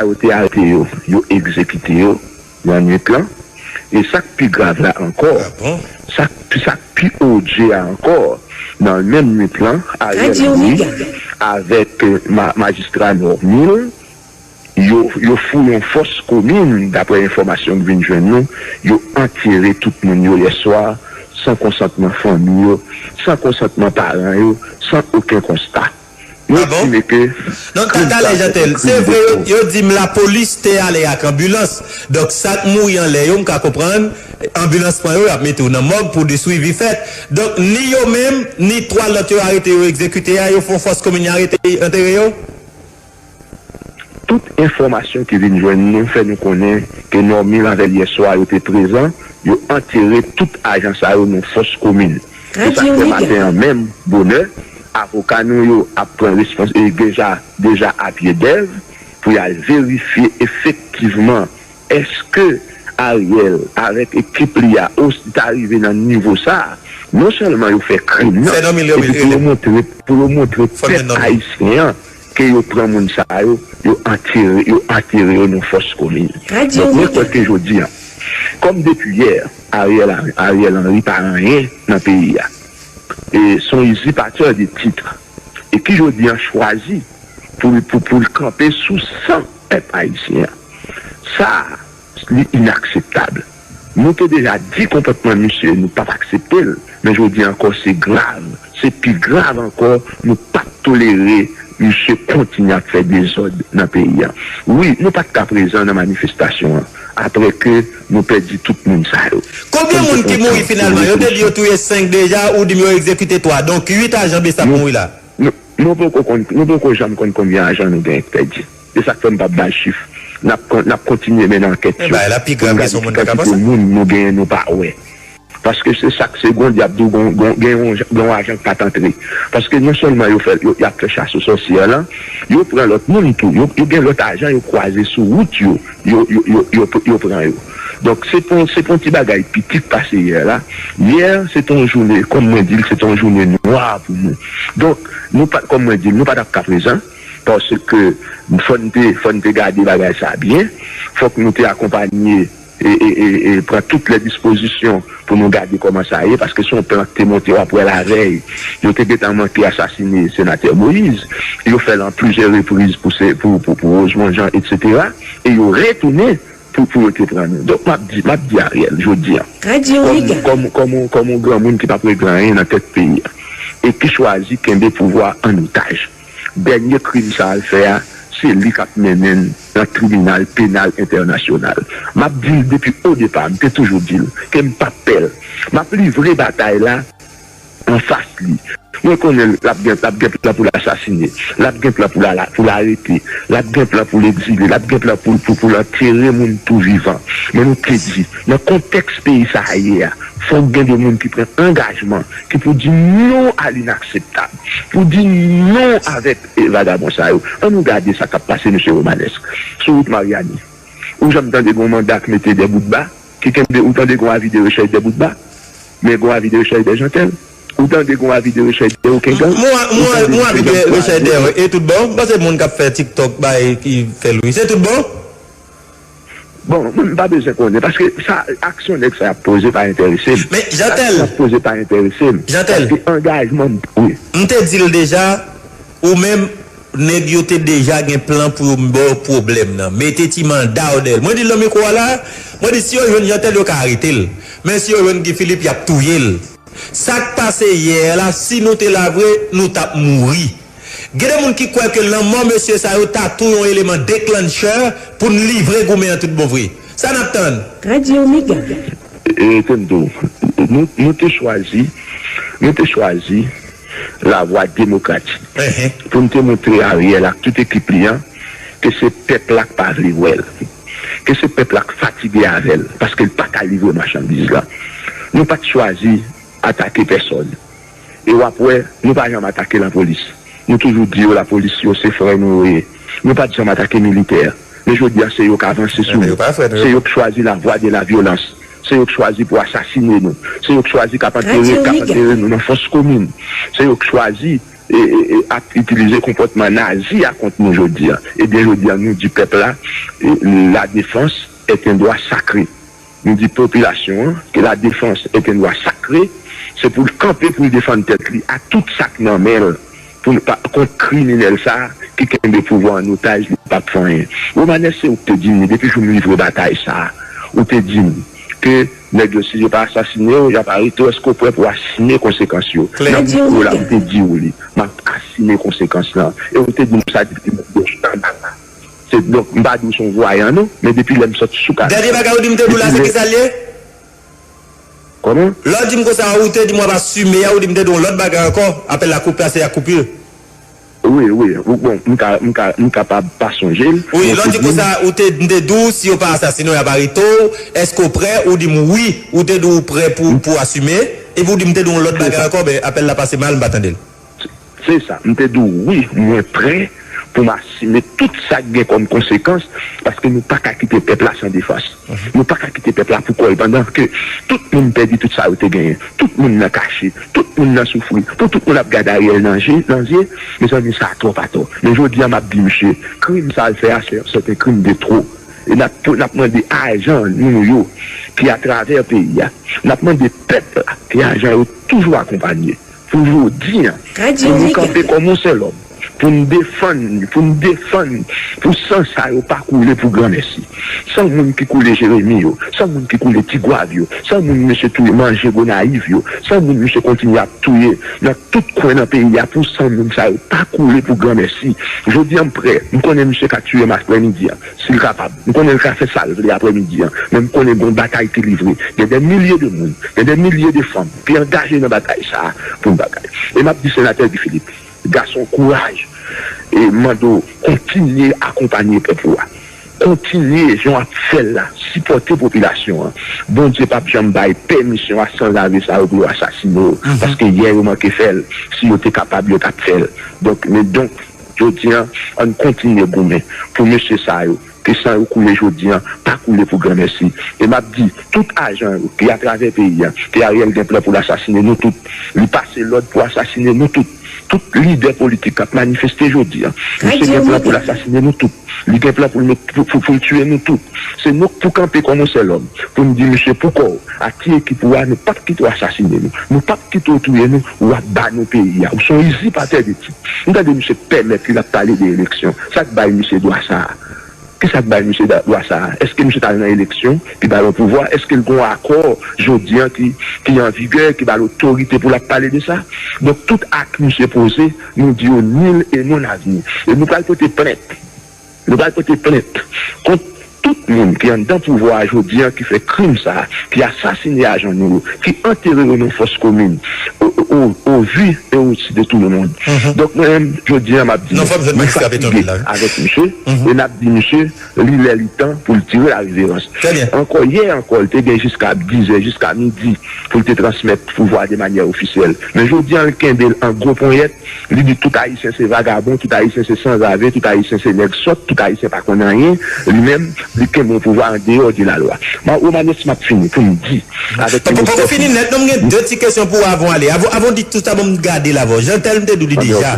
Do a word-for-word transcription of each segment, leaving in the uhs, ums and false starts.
yo te arete yo, yo egzekite yo nan nwit lan. E sa k pi grav la ankò, sa k sa k pi odye a ankò, nan menm nwit lan, Ariel Henry avèk, eh, ma- majistra Normil, yo, yo fouye yon fòs komin, daprè enfòmasyon k vin jwenn nou, yo antere tout moun yo yèswa, san konsantman fanmi yo, san konsantman paran yo, san okenn konsta. Nou estime ke krim sa a fèt an krim de kò. Donk, talè, Jeantel, se vre, yo, yo di m lapolis te ale ak anbilans. Donk, sa k mouri anlè yo, m ka konprann, anbilans pran yo, y ap mete yo nan mòg pou de swivi fèt. Donk, ni yo menm, ni twa lòt yo arete, yo egzekite a, yo fè yon fòs komin, y arete, antere yo? Tout enfòmasyon ki vin jwenn nou fè nou konnen ke Normil avè l yèswa yo te prezan, yo antere tout ajan sa yo nan fòs komin. Se sa k fè maten an menm, bonè, avoka nou yo ap pran respons- e deja, deja apye dèv pou y al verifye efektivman èske Ariel avèk ekip li a osi ta rive nan nivo sa a. Non sèlman yo fè krim nan, epi pou yo montre, pou yo montre pèp ayisyen an ke yo pran moun sa yo, yo antere, yo antere yo nan fòs komin. Donk, mwen kwè ke jodi a, kòm depi yè, Ariel, Ariel Henry pa anyen nan peyi a. E se yon izipatè de tit. E ki jodi a chwazi pou, pou, pou l kanpe sou san pèp ayisyen an. Sa a, li inakseptab. Nou te deja di konpòtman misye, nou p ap aksepte l, men jodi a ankò, se grav. Se pi grav ankò, nou p ap tolere misye kontinye ap fè dezòd nan peyi a. Wi, nou pa t ka prezan nan manifestasyon an, apre ke nou pèdi tout moun sa yo. Konbyen moun ki mouri finalman? Yo te di yo touye senk deja, ou di m yo egzekite twa. Donk, uit ajan BSAP mouri la. Nou, nou poko konn, nou poko janm konn konbyen ajan nou genyen k pèdi. Se sa k fè m p ap bay chif. N ap kon- n ap kontinye mennen ankèt yo pou n gade ki kantite moun nou genyen nou pa wè. Paske se sa k se gon dyab di w, gon, gon, gen yon, gen yon ajan k pa t antre. Paske non sèlman yo fè, yo, y ap fè chas o sòsyè lan, yo pran lòt moun tou. Yo, yo gen lòt ajan yo kwaze sou wout yo, yo, yo, yo, yo, yo pran yo. Donk, se pou, se pou yon ti bagay piti k pase yè la. Yè, se te yon jounen, kòm mwen di l, se te yon jounen nwa pou nou. Donk, nou pa, kòm mwen di l, nou pa t ap ka prezan, paske fò n te, fò n te gade bagay sa byen, fòk nou te akonpanye e, e, e, e pran tout lè dispozisyon pou nou gade kòman sa ye, paske se yon plan k te monte, w ap wè lavèy, yo te gentan manke asasine senatè Moïse, yo fè l an plizyè repriz pou se, pou, pou, pou Rosemond Jean, etsetera, e yo retounen pou, pou yo te pran nou. Donk, m ap di, m ap di Ariel, jodi a, kòm, kòm, kòm, kòm yon granmoun ki p ap regle anyen nan tèt peyi a, e ki chwazi kenbe pouvwa an otaj. Dènye krim sa a l fè a, se li k ap mennen n nan tribinal penal entènasyonal. M ap di l depi o depa, m te toujou di l ke m p ap pè l. M ap livre batay la anfas li. Mwen konnen l ap gen, l ap gen plan pou l asasine, l ap gen plan pou l ala- pou l arete, l ap gen plan pou l egzile, l ap gen plan pou, pou, pou l antere moun tou vivan. Men nou te di, nan kontèks peyi sa a ye a, fòk gen de moun ki pran angajman, ki pou di non a linakseptab, pou di non avèk, eh, vagabon sa yo. Ann nou gade sa k ap pase, mesye Romanesque, sou wout Maryani. Ou janm tande gen yon manda k mete Dèboutba, ki kenbe, ou tande gen yon avi de rechèch Dèboutba, men gen yon avi de rechèch de Jeantel, ou tande gen yon avi de rechèch de okenn gang, ou tande gen yon avi de rechèch de, e tout bon, m panse moun k ap fè TikTok bay ki fè l wi, se tout bon? Bon, mwen m pa bezwen konnen, paske sa, aksyon nèg sa y ap poze pa enterese m. Men, Jeantel. Aksyon y ap poze pa enterese m. Jeantel. Paske angajman m, wi. M te di l deja, ou menm, nèg yo te deja gen plan pou yo ba w pwoblèm nan. Mete ti manda w dèyè l. Mwen di l nan mikwo a la, mwen di si yo jwenn Jeantel, yo ka arete l. Men si yo jwenn Guy Philippe, y ap touye l. Sa k pase yè a la, si nou te la vre, nou t ap mouri. Gen de moun ki kwè ke lanmò mesye sa yo ta tou yon eleman declencher pou n livre goumen an tout bon vre. Sa n ap tann? Radyo Mega. E, e, Tendo, nou, nou te chwazi, nou te chwazi lavwa demokratik pou n te montre Ariel ak tout ekip li an ke se pèp la k pa vle wè l, ke se pèp la k fatige avè l, paske l pa ka livre machandiz la. Nou pa t chwazi atake pèsòn. E w ap wè, nou pa janm atake lapolis. Nou toujou di yo lapolis yo se frè nou yo ye. Nou pa t janm atake militè. Men jodi a se yo k avanse sou nou. Se yo k chwazi la voie de la violence. Se yo k chwazi pou asasine nou. Se yo k chwazi k ap antere, k ap antere nou nan fòs komin. Se yo k chwazi e, e, e, ap itilize konpòtman nazi a kont nou jodi a. Ebyen, jodi a, nou di pèp la, e, la défense est un droit sacré. Nou di popilasyon an ke la défense est un droit sacré, se pou l kanpe, pou l defann tèt li a tout sa k nan men l, pou l pa, kont kriminèl sa a ki kenbe pouvwa an otaj, li p ap fè anyen. Romanes, se ou k te di m li, depi jou m livre batay sa a, ou te di m ke nèg yo, si yo pa asasine w, y ap arete w, èske w prè pou asime konsekans yo? Nan videyo la, m te di w li, m ap asime konsekans lan. E ou te di m sa depi m te chita la. Se, donk, m pa di w se yon vwayan, non, men depi lè m sot sou ka. Dènye bagay ou di m te di w la, se ki sa l ye? Kòman? Lè w di m konsa, ou te di m w ap asime a, ou di m te di w yon lòt bagay ankò, apèl la koupe, se a koupe. Wi, wi, ou, bon, m ka, m ka, m kapab pa sonje l. Wi, lè w di konsa, ou te, m te di w, si yo pa asasine w, y ap arete w, èske w prè? Ou di m wi, ou te di w prè pou, pou asime, epi ou di m te di w yon lòt bagay ankò, men apèl la pase mal, m pa tande l. Se sa, m te di w wi, mwen prè pou m asime tout sa k gen kòm konsekans, paske nou pa ka kite pèp la san defans. Nou pa ka kite pèp la pou kò l, pandan ke tout moun pèdi tout sa yo te genyen, tout moun nan kache, tout moun nan soufri, pou tout moun ap gade Ariel nan je, nan zye, mezanmi, sa twòp atò. Men jodi a, m ap di misye, krim sa l fè a, se, se te krim de twò. E n ap, n ap mande ajan nou yo ki atravè peyi a, n ap mande pèp la ke ajan yo toujou akonpanye. Pou jodi a, pou nou kanpe kòm yon sèl òm, pou n defann li, pou n defann, pou san sa yo pa koule pou granmèsi. San moun ki koule Jeremi yo, san moun ki koule Tigwav yo, san moun misye touye manje Gonayiv yo, san moun misye kontinye ap touye nan tout kwen nan peyi a, pou san moun sa yo pa koule pou granmèsi. Jodi a, m prè, m konnen misye ka tiye m aprèmidi a, si l kapab. M konnen l ka fè sa l vle aprèmidi a, men m konnen gen yon batay ki livre. Gen dè milye de moun, gen dè milye de fanm ki angaje nan batay sa a pou n bagay. E m ap di senatè Guy Philippe, gason kouraj, e m mande w kontinye akonpanye pèp ou a. Kontinye jan w ap fè l la, sipòte popilasyon an. Bondye p ap janm bay pèmisyon a sanzave sa yo pou yo asasine w, paske yè yo manke fè l. Si yo te kapab, yo t ap fè l. Donk, men donk, jodi a, ann kontinye goumen pou mesye sa yo, ke san yo koule jodi a, pa koule pou granmèsi. E m ap di, tout ajan yo ki atravè peyi a, ke Ariel gen plan pou l asasine nou tout. Li pase lòd pou asasine nou tout. Tout lidè politik k ap manifeste jodi a, misye gen plan pou l asasine nou tout. Li gen plan pou l met, pou, pou, pou l tiye nou tout. Se nou k pou kanpe kòm yon sèl òm, pou n di misye, pou kò w, ak ti ekip ou a, nou p ap kite w asasine nou. Nou p ap kite w touye nou, w ap ba nou peyi a. Ou se yon izipatè de tip. M tande misye pèmèt li l ap pale de eleksyon. Sa k bay misye dwa sa a? Kisa k bay misye da-, dwa sa a? Èske misye t al nan eleksyon ki ba l yon pouvwa? Èske l gen yon akò jodi a ki, ki an vigè, ki ba l otorite pou l ap pale de sa? Donk, tout ak misye poze, nou di yo nil e non avni. E nou pral pote plent. Nou pral pote plent kont tout moun ki anndan pouvwa a jodi a, ki fè krim sa a, ki asasine ajan nou yo, ki antere yo nan fòs komin, au, au, au vu et au su de tout le monde. Donk, mwen menm, jodi a, m ap di nou, nou fatige avèk misye, e n ap di misye, li lè, li tan pou l tire la reverans. Ankò, yè ankò, l te gen jiska dizè, jiska midi, pou l te transmèt pouvwa de manyè ofisyèl. Men jodi a, l kenbe l an gwo ponyèt, li di tout Ayisyen se vagabon, tout Ayisyen se sanzave, tout Ayisyen se nèg sòt, tout Ayisyen pa konn anyen. Li menm, li kenbe yon pouvwa andeyò de lalwa. Romanes, m ap fini pou m di, avèk... Poko fini nèt, non, m gen de ti kesyon pou w avan w ale. Avan, avan w di tout sa, ban m gade l avè w. Jan Tèl m te di w li deja.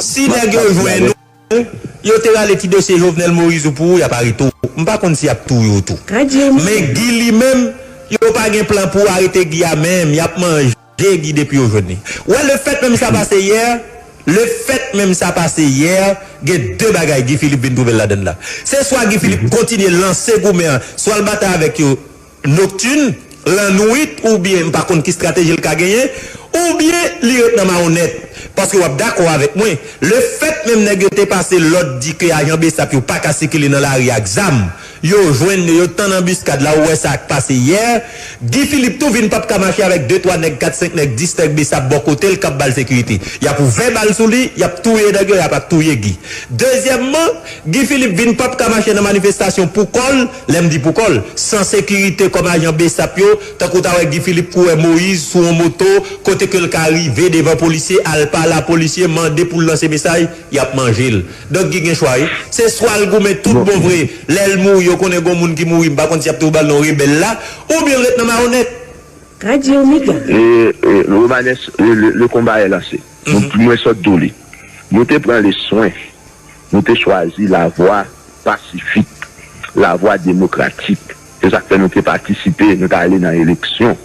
Si nèg yo jwenn ou, yo te rale ti dosye Jovenel Moïse ou pou ou, y ap arete w. M pa konn si y ap touye w tou. Men Guy li menm, yo pa gen plan pou arete Guy a menm. Y ap manje Guy depi yo jwenn li. Ou wè, lefèt menm sa pase yè, lefèt menm sa pase yè, gen de bagay Guy Philippe vin twouve l ladann la. Se swa Guy Philippe kontinye lanse goumen an, swa l batay avèk yo, noktin, lannwit, oubyen m pa konn ki estrateji l ka genyen, oubyen li ret nan mawonèt. Paske w ap dakò avèk mwen, lefèt menm nèg yo te pase lòd di ke ajan BSAP yo pa ka sikile nan lari ak zam, yo jwenn yo, yo tann anbiskad la, ou wè sa k pase yè, Guy Philippe tou vin p ap ka mache avèk de twa nèg, kat senk nèg, dis nèg BSAP bò kote l k ap ba l sekirite. Y ap ouvè bal sou li, y ap touye nèg yo, y ap touye Guy. Dezyèmman, Guy Philippe vin p ap ka mache nan manifestasyon pou kò l, lè m di pou kò l, san sekirite kòm ajan BSAP yo, tankou w ta wè Guy Philippe kouri Moïse sou yon moto, kote ke l ka rive devan polisye, al pale a polisye, mande pou l lanse mesaj, y ap manje l. Donk, Guy gen chwa, wi. Se swa l goumen tout bon vre, lè l mouri, yo konnen gon moun ki mouri, m pa konn si y ap tou ba l non rebèl la, oubyen l ret nan mawonèt. Radio Mega. E, e, Romanes, le, le, le combat est lancé. Nou, mwen sot do li. Nou te pran leswen. Nou te chwazi lavwa pasifik, lavwa demokratik. Se sa k fè nou te patisipe, nou t ale nan eleksyon.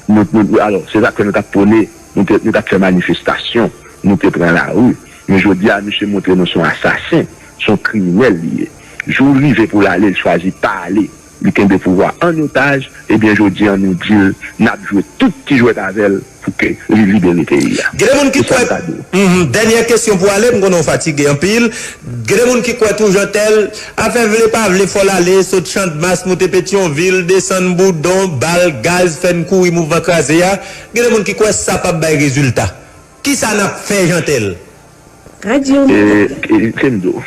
Nou, nou, alò, se sa k fè nou t ap pwone, nou te, nou t ap fè manifestasyon, nou te pran lari. Men jodi a, misye montre nou se yon asasen, se yon kriminèl li ye. Jou rive pou l ale, l chwazi pa ale. Li kenbe pouvwa an otaj, ebyen jodi a nou di l n ap jwe tout ti jwèt avè l pou ke li libere peyi a. Gen de moun ki kwè, dènyè kesyon pou ale, m konnen w fatige anpil. Gen de moun ki kwè tou Jeantel, afè vle pa vle fò l ale, sot Channmas, moute Petyonvil, desann Boudon, bal, gaz, fè n kouri mouvman kraze a. Gen de moun ki kwè sa p ap bay rezilta. Kisa n ap fè Jeantel? Radyo Mega. Kendo,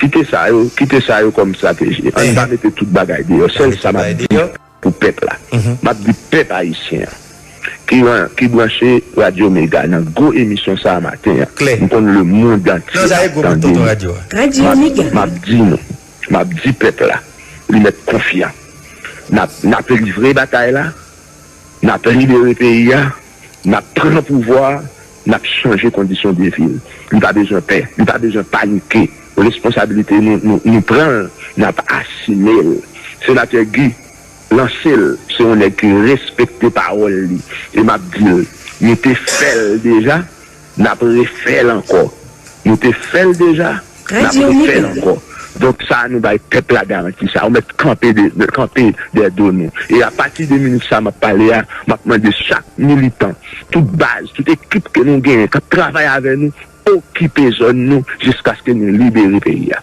kite sa yo, kite sa yo kòm estrateji. Ann pa mete tout bagay deyò. Sèl sa m ap di pou pèp la. M ap di pèp ayisyen an ki, ki branche Radyo Mega nan gwo emisyon sa a maten an. M konn lemonn antye ap tande nou. M ap di nou, m ap di pèp la, li mèt konfyan. N ap, n ap livre batay la. N ap libere peyi a, n ap pran pouvwa a, n ap chanje kondisyon de vi l. Li pa bezwen pè, li pa bezwen panike. Responsablite nou, nou, nou pran l, n ap asime l. Senatè Guy, lanse l, se yon nèg ki respekte pawòl li. E m ap di l, nou te fè l deja, n ap refè l ankò. Nou te fè l deja, n ap refè l ankò. Donk sa a nou bay pèp la garanti sa. Ou mèt kanpe de, kanpe dèyè do nou. E apati de minit sa a m ap pale a, m ap mande chak militan, tout baz, tout ekip ke nou genyen k ap travay avè nou, okipe zòn nou jiskaske nou libere peyi a.